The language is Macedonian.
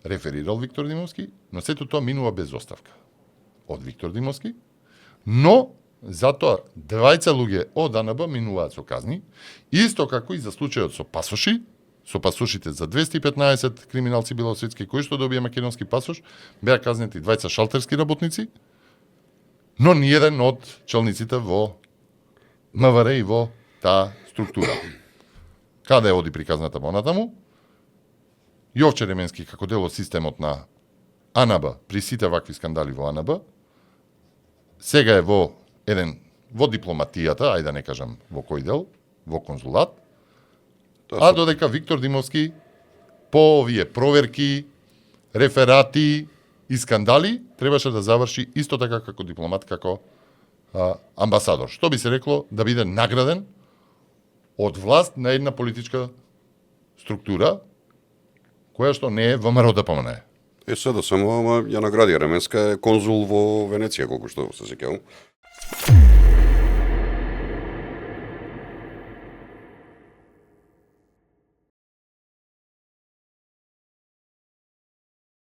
реферирал Виктор Димовски, но сето тоа минува без оставка од Виктор Димовски, но затоа двајца луѓе од АНБ минуваат со казни, исто како и за случајот со пасоши, со пасошите за 215 криминалци белосветски кои што добија македонски пасош, беа казнети двајца шалтерски работници, но ниеден од челниците во МВР и во таа структура. Каде оди приказната понатаму? Јовче Ременски како дел од системот на АНБ при сите вакви скандали во АНБ, сега е во дипломатијата, ајде да не кажам во кој дел, во конзулат, а додека Виктор Димовски по овие проверки, реферати и скандали требаше да заврши исто така како дипломат, како амбасадор. Што би се рекло да биде награден од власт на една политичка структура која што не е ВМРО ДПМН. Сега само ја награди Ременска е конзул во Венеција, колку што се сеќавам.